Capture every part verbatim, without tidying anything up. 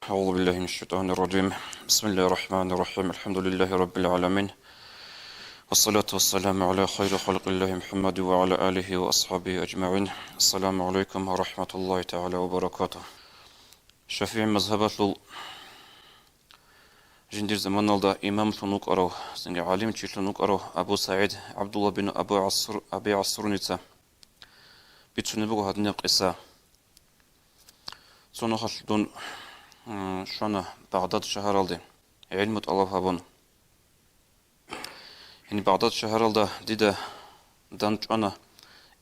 أعوذ بالله من الشيطان الرجيم. بسم الله الرحمن الرحيم. الحمد لله رب العالمين. والصلاة والسلام على خير خلق الله محمد وعلى آله وأصحابه أجمعين. السلام عليكم ورحمة الله تعالى وبركاته. ШафигӀи мазгьабалъул жиндир заманалда имамлъун вукӀарав, цинги гӀалимчилъун вукӀарав Абу СагӀид ГӀабдулла бин Абу ГӀасур-, Аби ГӀасурница бицунеб буго гьадинаб къиса. Цо нухалъ дун, м, щвана Багъдад шагьаралде, гӀилму тӀалаб гьабун. Гьениб Багъдад шагьаралда дида дандчӀвана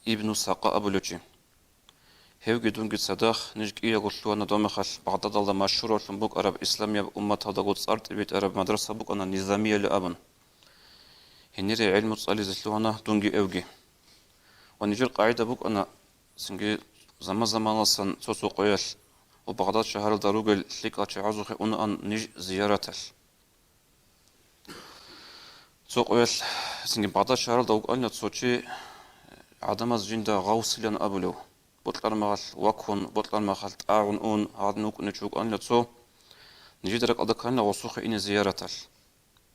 Ибну Сакъа абулев чи. Гьевги дунги цадахъ, ниж кӀиявго лъугьана дов мехалъ, Багъдадалда машгьуравлъун букӀараб исламияб умматалдаго цӀар тӀибитӀараб мадраса букӀана Низамиялъ абун. Гьенире гӀилму цӀализе лъугьана дунги эвги. Ва нижер къагӀида букӀана, цинги заман-заманалдасан цо-цо къоялъ ва Багъдад шагьаралда ругел лъикӀал чагӀазухъе унаан ниж зияраталъ. Цо къоялъ цинги Багъдад шагьаралда вукӀана цо чи, гӀадамаз жинда гъавсилан абулев, бокьараб мехалъ ваккун, бокьараб мехалъ тӀагӀун ун, гьадин вукӀунев чи вукӀана цо, нижеда ракӀалда ккана гъосухъе ине зияраталъ.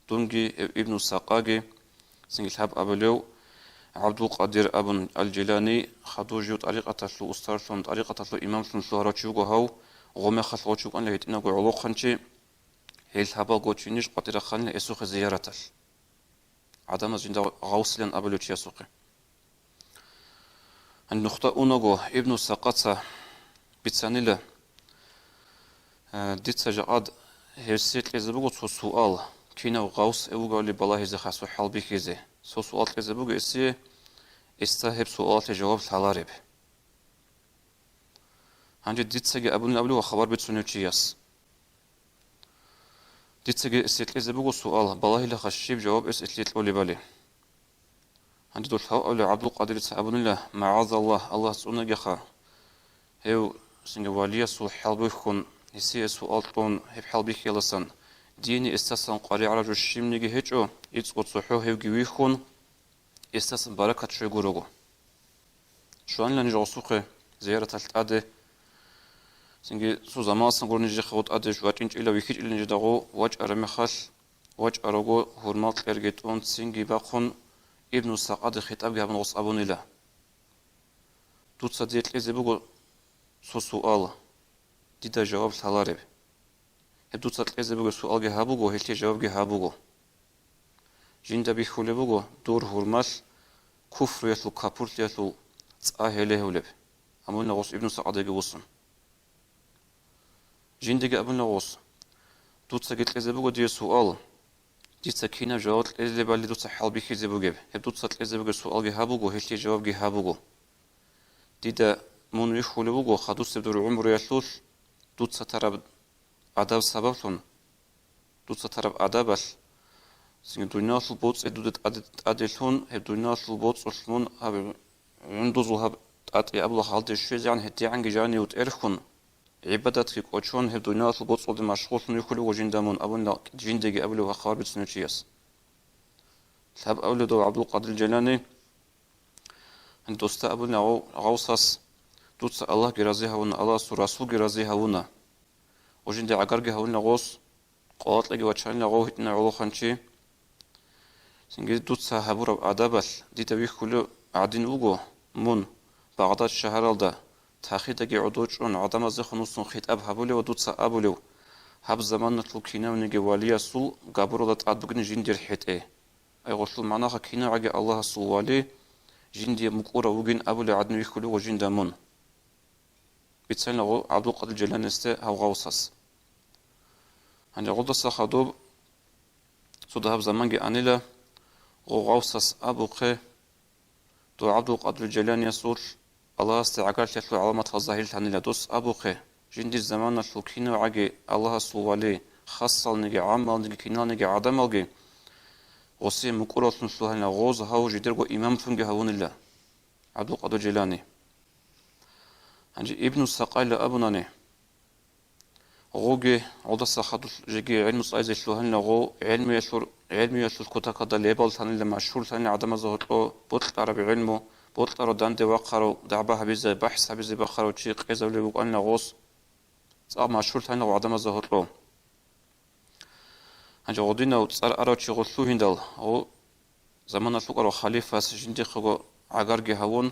Дунги, гьев Ибну Сакъаги, цинги лъаб абулев ГӀабдулкъадир абун Ал-Жилани, хадув жив тӀарикъаталъул устарлъун, тӀарикъаталъул имамлъун лъугьарав чи вуго гьав, гъо мехалъ гъо чи вукӀана гьитӀинабго гӀолохъанчи, гьел лъабал гочи ниж къватӀирахъанила гьесухъе зияраталъ. ГӀадамаз жинда гъавсилан абулев чиясухъе. Гьаниб нухда унаго, Ибну Сакъаца бицанила, э, дица жакъад гьесие кьезе буго цо суал, кинав гъавс эвгавли балагьизе хасу хӀалбихьизе. Цо суал кьезе буго гьесие, гьесда гьеб суалалъе жаваб лъалареб. Гьанже дицаги абунила абулев ва хабар бицунев чияс. Дицаги эсие кьезе буго суал, балагьилаха щиб жаваб эс эсие кьолебали. Гьанже дулъ гьав абулев ГӀабдулкъадирица абунила, магӀазаллагь, Аллагь цӀунагиха, гьев цинги валиясул хӀалбихьун, гьесие суал кьун, гьеб хӀалбихьияласан, дине эсдасан къваригӀараб жо щибниги гьечӀо, ицӀго цохӀо гьевги вихьун, эсдасан баракат щвей гурого. Щванила ниж гъосухъе зияраталъ тӀаде. Цинги цо заманалдасан гуро ниж жехъа гъо тӀаде вачӀинчӀила, вихьичӀила нижеда гъо вачӀараб мехалъ, вачӀараго гьурмал кьерги тӀун, цинги бахъун, Ибну Сакъаде хитӀабги гьабун гъос абунила, дуца дие кьезе буго цо суал, дида жаваб лъалареб. Гьеб дуца кьезе бугеб суалги гьабуго, гьелъие жавабги гьабуго. Жинда бихьулеб буго дур гьурмалъ куфруялъул, капурлъиялъул цӀа гьелегьулеб, абунила гъос Ибну Сакъадеги вуссун. Жиндиги абунила гъос, дуцаги кьезе буго дие суал, дица кинаб жаваб кьелебали дуца хӀалбихьизе бугеб, гьеб дуца кьезе бугеб суалги гьабуго, гьелъие жавабги гьабуго. Дида мун вихьулеб буго хадусеб дур гӀумруялъулъ дуца тараб адаб сабаблъун, дуца тараб адабалъ, цинги дуниялалъул боцӀи дуда тӀаде-, тӀаделъун, гьеб дуниялалъул боцӀулъ мун гьаб гӀундузул гьаб тӀатӀи абула халде щвезегӀан гьедигӀанги жанив тӀерхьун, гӀибадатги кӀочон, гьеб дуниялалъул боцӀулде машгъуллъун вихьулев вуго жинда мун, абунила жиндиги абулев хабар бицунев чияс. Лъаб абулев дов ГӀабдулкъадир Жилани, гьанже досда абунила гъав-, гъавсас, дуца Аллагьги рази гьавуна, Аллагьасул Расулги рази гьавуна. Гъо жинда гӀагарги гьавунила гъос, къвалакьаги вачанила гъов гьитӀина гӀолохъанчи. Цинги дуца гьабураб адабалъ дида вихьулев гӀадин вуго мун Багъдад шагьаралда, тахидаги гӀодов чӀун, гӀадамаздехун вуссун хитӀаб гьабулев ва дуца абулев, гьаб заманалъул кинавниги валиясул габуралда тӀад бугин жиндир хӀетӀе. Ай гъолъул магӀнаха, кинавгӀаги Аллагьасул вали жиндие мукӀурав вугин абулев гӀадин вихьулев вуго жинда мун. Бицанила гъо ГӀабдулкъадир Жиланисде гьав гъавсас. Гьанже гъолдаса хадуб цо дагьаб заманги анила, гъо гъавсас абухъе, дов ГӀабдулкъадир Жиланиясулъ Аллагьасде гӀагарлъиялъул гӀаламатал загьирлъанила, дос абухъе, жиндир заманалъул кинавгӀаги Аллагьасул вали, хасалниги, гӀаммалниги, киналниги гӀадамалги гъосие мукӀуравлъун лъугьанила, гъоз гьав жидерго имамлъунги гьавунила. ГӀабдулкъадир Жилани. Гьанже Ибну Сакъайла абунани, гъоги гъолдаса хадуб жеги гӀилму цӀайзе лъугьанила, гъо гӀелмуялъур-, гӀелмуялъул кутакалда лебаллъанила, машгьурлъанила гӀадамазда гьоркьо бокьараб гӀилму, бокьарав данде вахъарав, дагӀба гьабизе, бахӀс гьабизе бахъарав чи къезабулеб букӀанила гъос. цӀакъ машгьурлъанила гъо гӀадамазда гьоркьо. Гьанже гъодинав цӀар арав чи гъо лъугьиндал, гъо заманалъ вукӀарав халифас жиндихъего гӀагарги гьавун,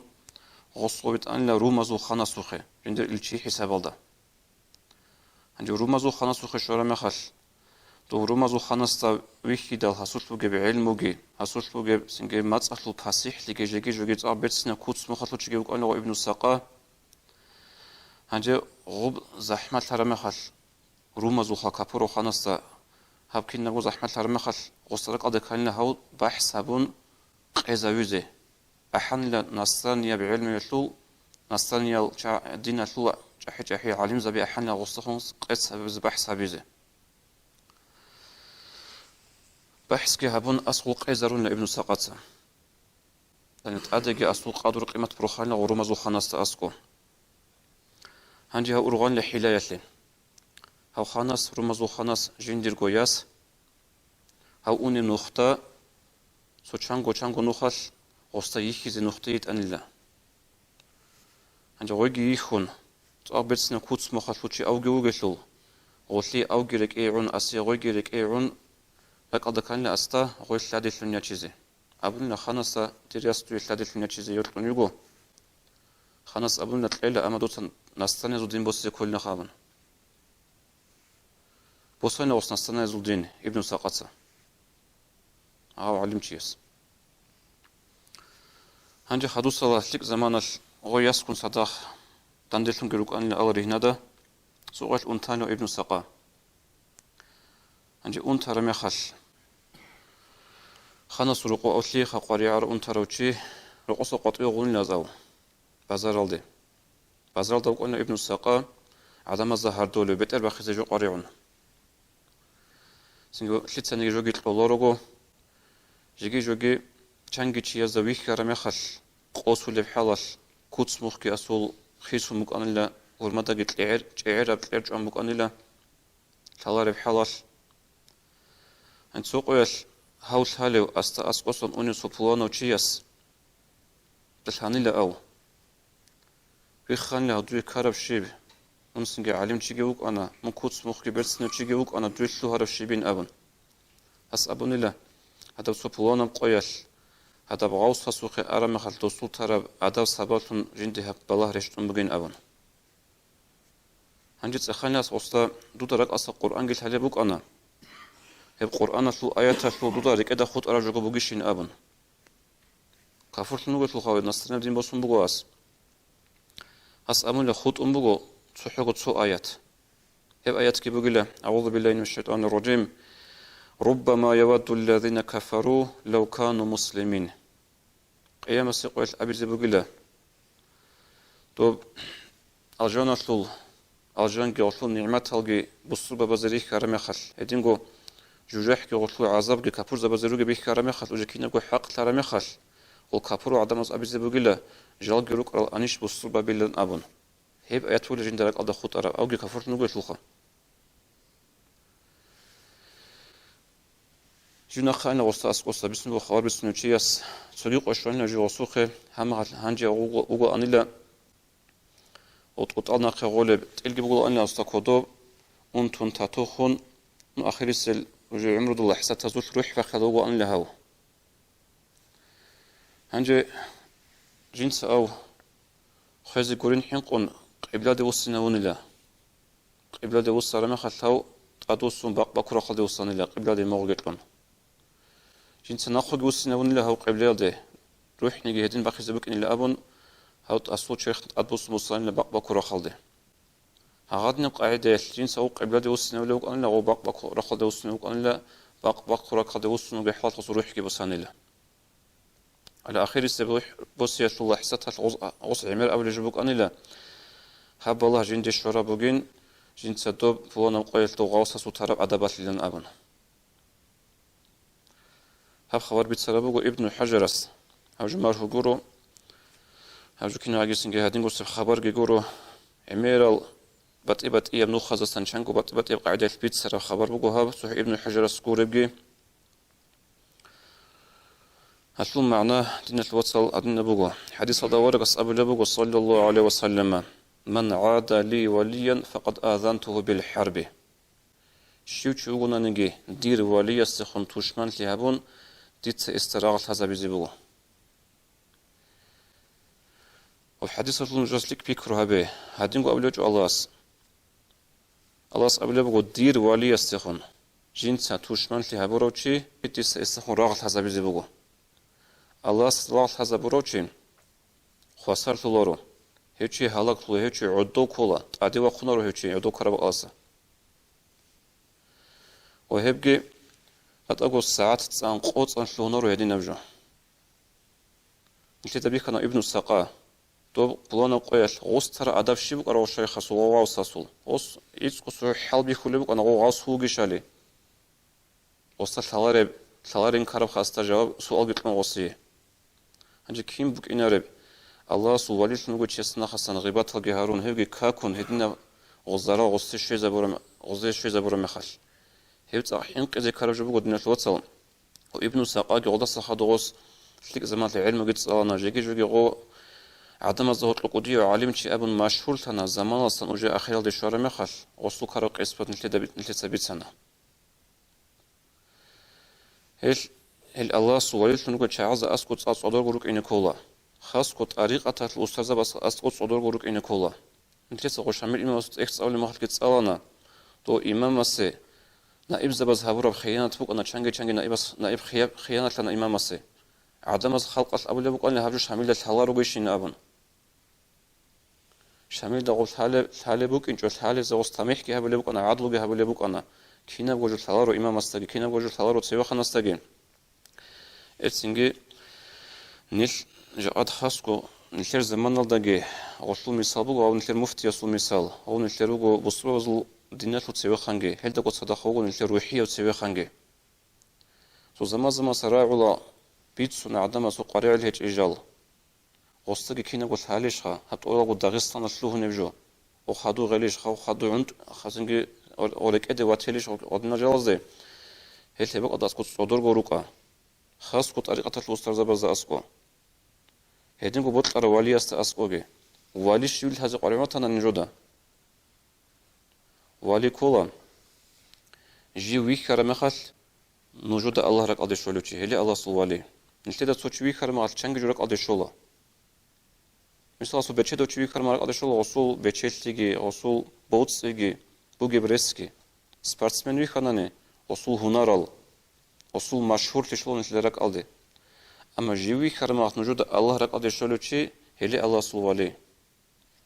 гъос гъо витӀанила румазул ханасухъе, жиндир илчи хӀисабалда. Гьанже румазул ханасухъе щвараб мехалъ, дов румазул ханасда вихьидал гьасулъ бугеб гӀелмуги, гьасулъ бугеб цинги мацӀалъул пасихӀлъиги жеги-жоги цӀакъ берцинаб куц-мухъалъул чиги вукӀанила гъо Ибну Сакъа. Гьанже гъуб захӀмалъараб мехалъ, румазул ха-, капурав ханасда гьаб кинабго захӀмалъараб мехалъ, гъосда ракӀалде кканила гьав бахӀс гьабун къезавизе. АхӀанила насранияб гӀелмуялъул, насраниял ча-, диналъул чӀахӀи-чӀахӀи гӀалимзаби ахӀанила гъосдехун къец гьабизе, бахӀс гьабизе. БахӀсги гьабун, аскӀов къезарунила Ибну Сакъаца. Яни тӀадеги аскӀов къадру-къимат борханила гъо румазул ханасда аскӀов. Гьанже гьав ургъанила хӀилаялъе. Гьав ханас, румазул ханас жиндирго яс, гьав унеб нухда, цо чанго-чанго нухалъ гъосда йихьизе нухде йитӀанила. Гьанже гъойги йихьун, цӀакъ берцинаб куц-мухъалъул чи авги вугелъул, гъолъие авги рекӀее гӀун, асе гъойги рекӀее гӀун, ракӀалда кканила асда гъой лъаделъун ячизе. Абунила ханасда: «Дир яс, дуе лъаделъун ячизе йокьун йиго». Ханас абунила: «Кьела, амма дуца настраназул дин босизе кколинахъ», — абун. Босанила гъос настраназул дин Ибну Сакъаца, гьав гӀалимчияс. Гьанже хадусала лъикӀ заманалъ гъой ясгун цадахъ данделъунги рукӀанила ал ригьнада, цӀукъалъ унтанила Ибну Сакъа. Гьанже унтараб мехалъ, ханасул рокъов лъиеха къваригӀарав унтарав чи рокъоса къватӀиве гъунилазав базаралде. Базаралда вукӀана Ибну Сакъа гӀадамазда гьардолев, бетӀер бахизе жо къваригӀун. Цинги лъицаниги жоги кьолорого, жеги-жоги чанги чиясда вихьараб мехалъ, къосулеб хӀалалъ, куц-мухъги асул хисун букӀанила, гьурмадаги кьегӀер-, чӀегӀераб кьер чӀван букӀанила, лъалареб хӀалалъ. Гьанцо къоялъ гьав лъалев асда аскӀосан унев цо пуланав чияс лъанила ав. Вихханила гьав дуе ккараб щиб? Мун цинги гӀалимчиги вукӀана, мун куц-мухъги берцинав чиги вукӀана, дуе лъугьараб щибин абун. Гьас абунила: «Гьадаб цо пуланаб къоялъ, гьадаб гъавсасухъе араб мехалъ досул тараб адаб сабаблъун жинде гьаб балагь рещтӀун бугин», — абун. Гьанже цӀеханас гъосда: «Дуда ракӀалдаса Къуръанги лъалеб букӀана. Гьеб Къуръаналъул аяталъул дуда рекӀеда хутӀараб жого бугищин», — абун. Кафурлъун вугелъулха, гьав настранаб дин босун буго ас. Ас абунила хутӀун буго цохӀого цо аят. Гьеб аятги бугила: «АгӀузу биллагьи минаш шайтӀанир ражим. Руббама явадду ллазина кафару лав кану муслимин». Къиямасеб къоялъ абизе бугила: «Доб алжаналъул, алжанги гъолъул нигӀматалги бусурбабазе рихьараб мехалъ, гьединго жужахӀги гъолъул гӀазабги капурзабазе ругеб бихьараб мехалъ, уже кинабго хӀакълъараб мехалъ, гъол капурал гӀадамаз абизе бугила: „Жалги рукӀарал анищ бусурбабилан“, – абун». Гьеб аят бугила жинда ракӀалда хутӀараб, авги кафурлъун вугелъулха. Жив нахъа айна гъоса аскӀоса бицунго хабар бицунев чияс, цоги къо щванила жив гъосухъе, гьама гьанже уго-, угоанила, тӀутӀал нахъе гъолеб тӀилги бугоанила аста кодоб, унтун татухун, ну, ахирисел уже гӀумрудул лахӀзатазулъ рухӀ бахъала угоанила гьав. Гьанже жинца ав хвезе гурин хӀинкъун къибладе вуссинавунила. Къибладе вуссараб мехалъ гьав тӀадвуссун бакъ бакурахъалде вуссанила, къибладе мугъги кьун. Жинца нахъеги вуссинавунила гьав къиблаялде, рухӀниги гьедин бахизе букӀинила абун, гьав тӀасул черх тӀадвуссун вуссанила бакъ бакурахъалде. Гьагъадинаб къагӀидаялъ жинца гьав къибладе вуссинавулев вукӀанила, гьав бакъ бакурахъалде вуссинев вукӀанила, бакъ бакурахъалде вуссун вугеб хӀалалъ гъосул рухӀги босанила. Гьале ахирисеб босиялъул лахӀзаталъ гъос, гъос гӀемер абулеб жо букӀанила: «Гьаб балагь жинде щвараб бугин, жинца доб пуланаб къоялъ дов гъавсасул тараб адабалъилан», – абун. Гьаб хабар бицараб буго Ибну ХӀажарас. Гьаб жо маргьу гуро, гьаб жо кинабгицинги гьадингусеб хабарги гуро. ГӀемерал батӀи-батӀияб нухазасан чанго батӀи-батӀияб къагӀидаялъ бицараб хабар буго гьаб, цохӀо Ибну ХӀажарас гуребги. Гьалъул магӀна, диналъ вацал, гьадинаб буго. ХӀадисалда аварагас абулеб буго, саллаллагьу гӀалайгьи ва саллама: «Ман гӀада ли валиян, факъад азантугьу бил хӀарби». Щив чи вугонаниги, дир валиясдехун тушманлъи гьабун, дица гьесда рагъ лъазабизе буго. Ва хӀадисалъул нужас лъикӀ пикру гьабе, гьадинго абулев гьечӀо Аллагьас. Аллагьас абулеб буго, дир валиясдехун жинца тушманлъи гьабурав чи, дица гьесдехун рагъ лъазабизе буго. Аллагьас рагъ лъазабурав чи хвасарлъуларо, гьев чи гьалаглъула, гьев чи гӀодов ккола, тӀаде вахъунаро гьев чи гӀодов ккараб бакӀалдаса. Ва гьебги гьатӀаго сагӀат цӀан къо-цӀан лъугьунаро гьединаб жо. Нилъеда бихьана Ибну Сакъа, доб пуланаб къоялъ гъустара адаб щиб букӀараб шайхасул ва гъавсасул. Гъос ицӀго цо хӀал бихьулеб букӀана, гъов гъавс вугищали. Гъосда лъалареб, лъаларин ккараб хасда жаваб, суалги кьун гъосие. Гьанже кин букӀинареб, Аллагьасул валилъун вуго чиясда нахъасан гъибаталги гьарун, гьевги какун, гьединаб гъозарал гъосде щвезабураб, гъозде щвезабураб мехалъ? Гьеб цӀакъ хӀинкъизе ккараб жо буго, диналъул вацал. Ва Ибну Сакъаги гъолдаса хадув гъос лъикӀ заманалъ гӀелмуги цӀалана, жеги-жоги гъо гӀадамазда гьоркьоб кӀудияв гӀалимчи абун машгьурлъана, заманалдасан уже ахиралде щвараб мехалъ, гъосул ккараб къисмат нилъеда би-, нилъеца бицана. Гьел, гьел Аллагьасул валилъун ругел чагӀазда аскӀо цӀа-, цӀодорго рукӀине ккола. Хасго тӀарикъаталъул устарзабаз аскӀо цӀодорго рукӀине ккола. Нилъеца гъо Шамил имамасул тӀехь цӀалулеб мехалъги цӀалана, дов имамасе наибзабаз гьабураб хиянат букӀана, чанги-чанги наибас-, наиб хия-, хиянатлъана имамасе. ГӀадамаз халкъалъ абулеб букӀана гьаб жо Шамилда лъала ругищин абун. Шамилда гъоб лъалеб, лъалеб букӀинчӀо, лъалезе гъос тамихӀги гьабулеб букӀана, гӀадлуги гьабулеб букӀана, кинабго жо лъаларо имамасдаги, кинабго жо лъаларо цевеханасдаги. Эцинги нилъ жакъад хасго, нилъер заманалдаги гъолъул мисал буго, гьав нилъер муфтиясул мисал, гьав нилъер руго бусурбабазул диналъул цевеханги, гьелдаго цадахъ вуго нилъер рухӀияв цевеханги. Цо заман-заманаса рагӀула, бицун гӀадамаз гьукъаригӀел гьечӀей жал. Гъосдаги кинабго лъалищха, гьаб тӀолалго Дагъистаналъ лъугьунеб жо? Ва хадув гъелищха, ва хадув гӀунтӀ-, хасинги ва-, ва рекӀеде вателищ гъадинал жалазде? Гьел гьеб бакӀалда аскӀо цӀодорго рукӀа. Хасго тӀарикъаталъул устарзабазда аскӀо. Гьединго бокьарав валиясда аскӀоги. Вали щивил лъазе къваригӀун ватана нужеда? Вали ккола, жив вихьараб мехалъ, нужеда Аллагь ракӀалде щолев чи, гьеле Аллагьасул вали. Нилъеда цо чи вихьараб мехалъ, чанги жо ракӀалде щола. Мисалалъе, бечедав чи вихьараб мехалъ ракӀалде щола гъосул бечелъиги, гъосул боцӀиги, бугеб ресги. Спортсмен вихьанани, гъосул гьунарал, гъосул машгьурлъи щола нилъеда ракӀалде. Амма жив вихьараб мехалъ, нужеда Аллагь ракӀалде щолев чи, гьеле Аллагьасул вали.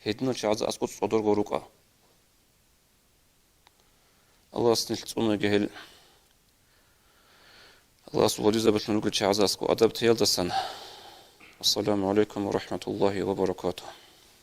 Гьединал чагӀазда аскӀо цӀодорго рукӀа. Аллагьас нилъ цӀунаги гьел. Аллагьас вализабулъун ругел чагӀазда аскӀо адаб теялдасан. Ассаламу гӀалайкум ва рахӀматуллагьи ва баракатугь.